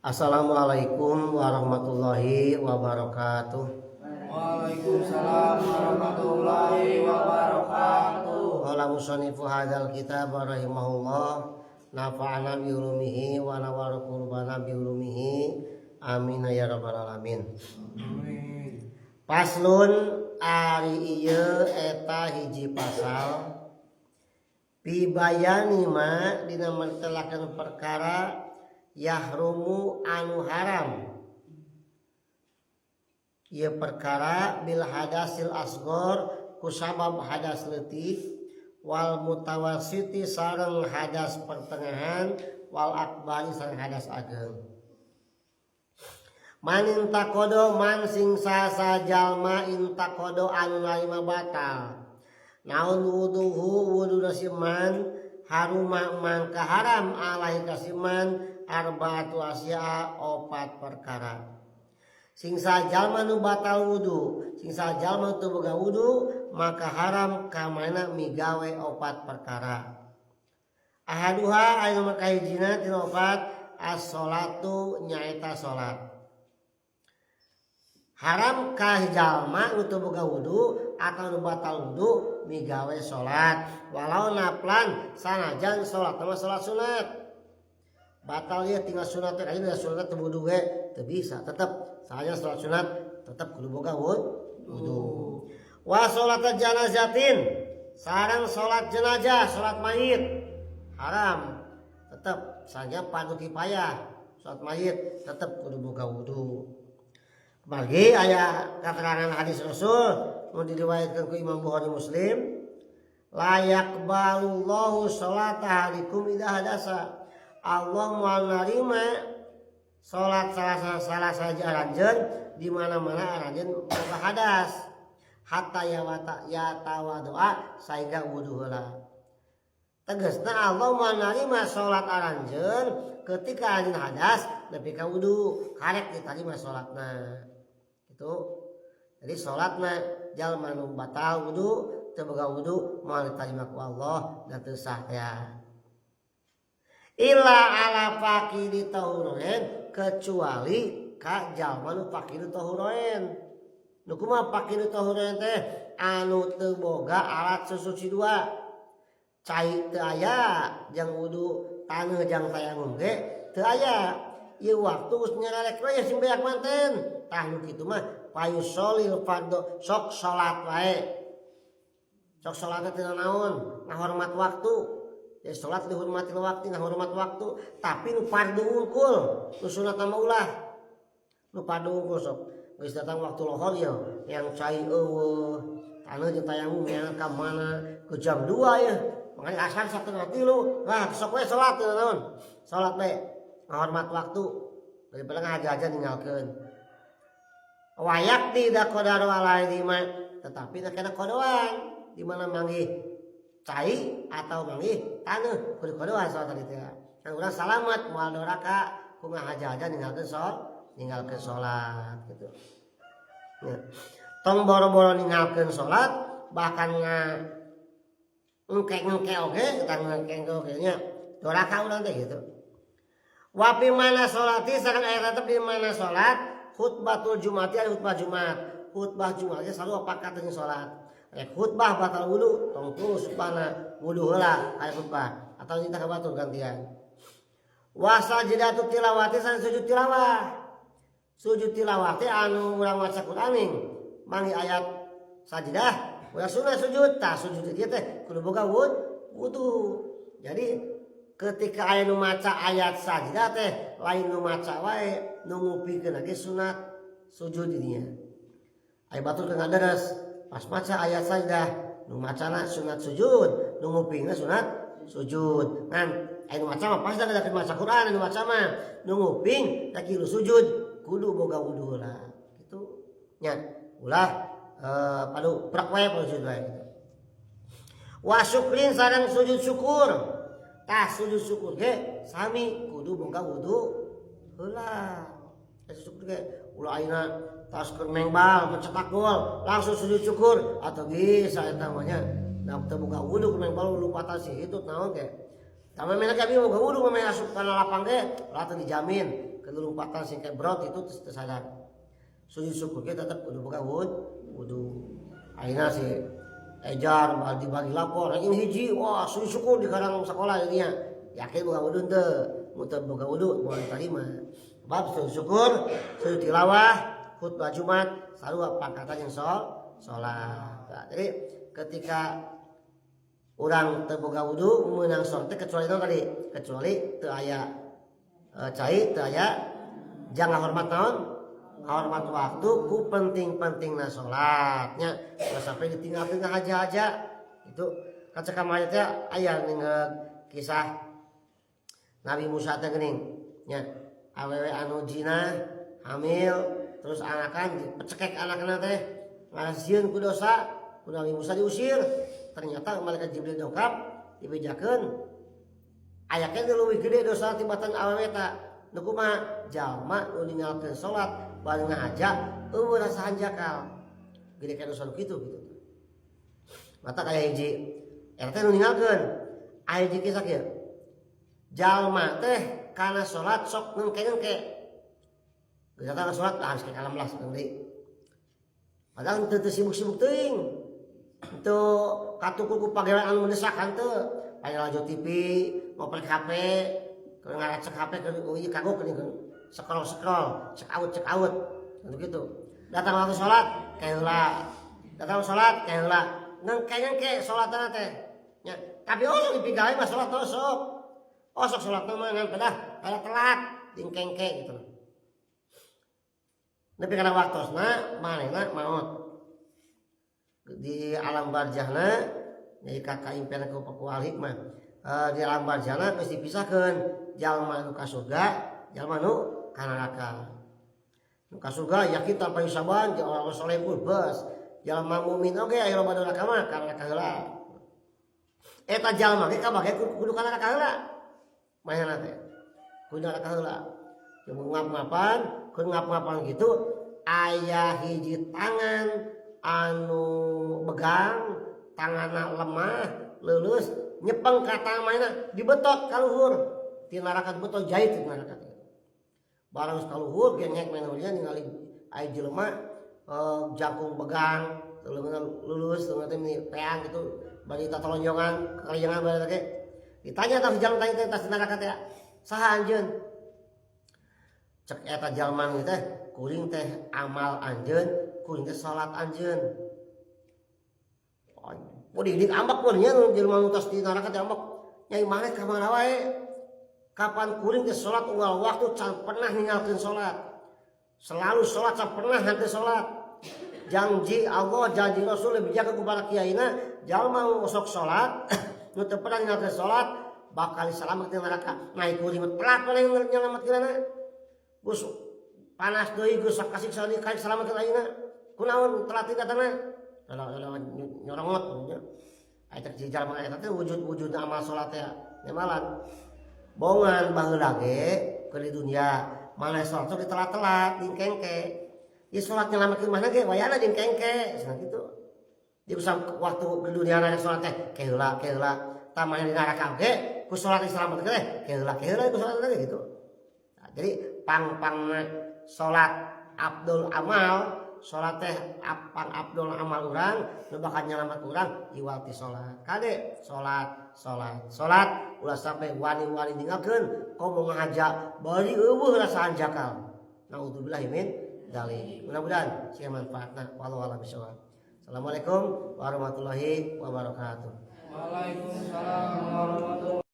Assalamualaikum warahmatullahi wabarakatuh. Waalaikumsalam warahmatullahi wabarakatuh. Qala mushanifu hadzal kitab rahimahullah, nafa'ana bi ulumihi wa nawwara qulubana bi ulumihi, amin ya rabbal alamin. Amin. Faslun, ari ieu eta hiji pasal, fi bayani ma, dina mertelakeun perkara, yahrumu anu haram ieu perkara, bil hadasil asgor, kusabab hadas leutik, wal mutawassiti, sareng hadas pertengahan, wal akbari, sareng hadas ageng. Man intaqodo, man sing sasa jalma, intaqodo anu narima batal naon wuduhu, wudu si man, haruma mangka haram alaihi ka si man, arbaatu asya, opat perkara. Sing jalma nu batal wudu, sing jalma teu boga wudu, maka haram ka manehna migawe opat perkara. Ahaduha, anu nomor kahijina tina opat, as-sholatu, nyaeta salat. Haram ka jalma nu teu boga wudu atau nu batal wudu migawe salat, walau naflan, sanajan salat mah salat sunat. Batal ya tinggal sunat teh, ayeuna sunat teu wudu ge teu bisa, tetep saja salat sunat tetep kudu boga wudu. Wa salat janazatin, sareng salat jenazah, salat mayit haram tetep saja, fardu kifayah, salat mayit tetep kudu boga wudu. Bagi aya keterangan hadis Rasul nu diriwayatkan ku Imam Bukhari Muslim, la yaqbalullahu salata ahadikum idza hadasa. Allah moal narima salat salah salah saja aranjeun di mana-mana aranjeun boga hadas, hatta yawata yatawadoa, sehingga wudu heula. Tegasna Allah moal narima salat aranjeun ketika anjeun hadas nepi ka wudu, karek ditarima salatna. Itu jadi salatna jalma nu batal wudu, teu boga wudu, moal ditarima ku Allah dan teu sah ya. Illa ala faqidi tahuroen, kecuali ka jalma nu faqidu tahuroen. Nu kumaha faqidu tahuroen teh? Anu teu boga alat sesuci dua, cai teu aya jang wudu, taneuh jang tayamum ge teu aya. Ieu waktu geus nyararek we sing beak manten. Tah, nu kitu mah fayusholil fardho, sok salat wae. Sok salat teh naon? Ngahormat waktu ya, salat dihormati waktu, ngahormat waktu, tapi nu fardu wungkul, nu sunat mah ulah. Nu fardu wungkul. Sok geus datang waktu lohor ya, yang cai euweuh, taneuh jeung tayamum yang ka mana ke jam 2 ya, makanya asar 2.30 lah, sok we salat teu naon, salat we ngahormat waktu daripada ngahaja-haja ninggalkeun. Wayak tidak qadaro alaihi ma, tetapi nak kena kodoan di mana manggih cai atau manggih taneuh, kudu kodoan salat tadi teh kan urang salamat, moal doraka ku ngahaja-haja ninggalkeun salat gitu ya. Tong boro-boro ninggalkeun salat, bahkan nga engke-engke oge, kita ngengke oge nya doraka urang teh gitu. Wa fi mana sholati, sareng aya tetep di mana salat, khutbatul jumati, ari khutbah Jumat. Khutbah Jumat selalu pakat dengan salat. Rek khutbah batal wudu, tong terus khutbahna, wudu heula aya khutbah atau nyita ka batur gantian. Wa sajdatu tilawati, sareng sujud tilawah. Sujud tilawah teh anu urang maca Quran ning mangi ayat sajdah, urang sunah sujud. Tah, sujud ieu teh kudu boga wudu. Jadi ketika aya nu maca ayat sajdah teh lain nu maca wae, nu ngupikeun lagi sunat sujud dinya. Aya batur keur ngadaras, pas maca ayat sajdah, nu macana sunat sujud, nu ngupingna sunat sujud. Ngan aya nu maca mah pas da maca Quran, nu maca mah nu nguping kilu sujud kudu boga wudu heula gitu nya. Ulah padu prak wae, padu sujud wae gitu. Wa syukrin, sareng sujud syukur. Tah, sujud syukur ge sami kudu boga wudu heula. Sujud syukur ge ulah ayeuna tas keur mengbal mencetak gol langsung sujud syukur atau bisa eta mah nya. Da teu boga wudu keur mengbal, lupa sih itu naon ge. Tapi memang kami boga wudu, memang asup kana lapang ge ulah, teu dijamin kelumpatan sing kayak brot itu teu sadar. Sujud syukur kita tetap kudu boga wudu. Akhirnya si Ejar dibagi lapor ini hiji, wah, sujud syukur di karang sekolah jadinya. Yakin boga wudu teu? Mun teu boga wudu moal diterima. Bab sujud syukur, sujud tilawah, khutbah Jumat, sarua pangkatan yang sholat. Nah, jadi ketika orang teu boga wudu meunang sholat teh kecuali naon tadi? Kecuali teu aya cai, teu aya jangan hormat naon? Hormat waktu ku penting-pentingna sholatnya. Ulah sampai ditinggalkeun aja-aja. Itu kaca kamari teh aya ningal kisah Nabi Musa teh geuning nya, awewe anu zina, hamil, terus anakan, dipecekek anakna teh, ngasieun ku dosa, ku Nabi Musa diusir. Ternyata malaikat Jibril dongkap, dibejakeun aya keneh leuwih gede dosa tibatan awewe eta. Nu kumaha? Jalma nu ninggalkeun salat bari ngahaja, euweuh rasa hanjakal, gede ka dosa nu kitu gitu. Mata kaya hiji eta teh nu ninggalkeun. Aya hiji kisah kieu, jalma teh kana salat sok ngengke-ngengke. Geus datang salat ah geus kalem lah deui. Padahal teu sibuk-sibuk teuing. Teu katuku ku pagawean anu mendesak henteu. Aya lalajo TV, ngoprek HP, keur ngaracek HP keur ieu kagok geuning scroll-scroll, check out, check out. Gitu. Datang waktu salat kaheula. Datang salat kaheula. Ngengke-ngengke salatna teh. Nya, tapi osok dipigawe mah salat osok. Osok salat mah ngan pedah pada telat dingkengke gitu. Nepi kana waktosna manehna maot. Di alam barzahna jadi kakak impian ku al hikmah. Di alam barzahna geus dipisahkeun jalma nu ka surga, jalma nu ka neraka. Nu ka surga yakin tanpa hisaban, orang soleh pun bes. Jalma mukmin oge aya loba neraka mah ka neraka heula. Eta jalma ge kabage kudu ka neraka heula. Manehna teh kudu neraka heula. Jeung ngap-ngapan, keur ngap-ngapan gitu aya hiji tangan anu begang, tanganna lemah, leuleus, nyepeng ka tangan manehna, dibetot ka luhur. Ti neraka dibetot jahit ti neraka teh. Barang geus ka luhur gengek manehna ningali aya jelema jangkung begang, leungeunna lulus, leungeunna teh meni peang gitu, bari tatolonjongan, kakaliangan bari teh. Ditanya tah jalma tanya teh tas neraka teh, saha anjeun? Cek eta jalma teh, kuring teh amal anjeun, kuring teh salat anjeun. Oh, didik ambek pun nya jelema nu tos di neraka teh ambek. Nyai maneh ka mana wae? Kapan kuring teh salat unggal waktu can pernah ninggalkeun salat. Selalu salat, can pernah henteu salat. Janji Allah, janji Rasul lebih jaga ku para kiaina, jalma nu sok salat, nu teu pernah ninggalkeun salat bakal diselametkeun neraka. Nah, kuring mah telat maneh nyelametkeunana. Geus panas deui, geus kasiksa deui ka selametkeun ayeuna. Kunaon telat deui datangna? Rada nyorongot nya. Aya cek jalma eta teh wujud-wujud amal salat teh nyamalan. Bongan baheula ge keur di dunia maneh salat sok ditelat-telat dingkengke. Ieu salat nyelametkeun maneh ge wayahna dingkengke cenah kitu. Di waktu ke dunia rek salat teh keheula keheula, tah maneh di neraka oge ku salat diselametkeun teh keheula keheula ku salat teh gitu. Nah, jadi pang-pangna salat afdol amal, salat teh pang afdol amal urang nu bakal nyelamat urang iwal ti salat. Kade salat, salat, salat ulah sampai wani-wani ninggalkeun, komo ngahaja bari euweuh rasa hanjakal. Naudzubillah min dzalik. Mudah-mudahan sia manfaatna, wallahu a'lam bishawab. Assalamualaikum warahmatullahi wabarakatuh. Waalaikumsalam warahmatullahi.